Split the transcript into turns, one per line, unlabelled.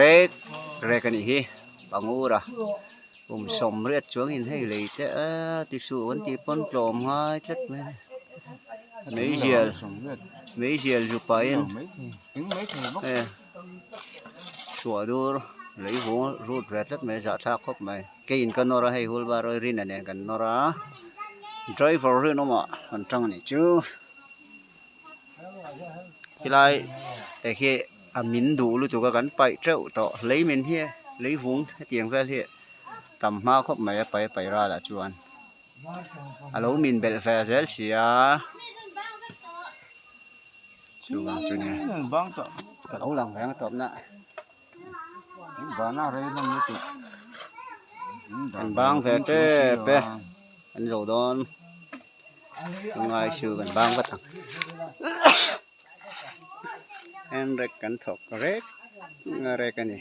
rek rek a nih hi pangura kum sawmriat chuangin hei lei te a ti suh kan tih pawn tlawm ngai tlat mai a ni meizial meizial zu pahin e chhuah dur lei vung rut ve tlat mai a zahthlak khawp mai keiin ka nawr a hei wheelbarrow hi rin a nen kan nawr a driver rinawmah kan tang a nih chu. Helai te khi a min duh lutuk a kan paih teuh tawh lei min hi lei vung hetiang vel hi tam hma khawp mai a paih a paih ral ah chuan a lo min belh ve zel si a chuvang chu ni ka lo lang ve ang tawp na an bang ve tep e an zo dawn. Ngai chu kan bang vat ang handbrake kan thawk rek rek a ni.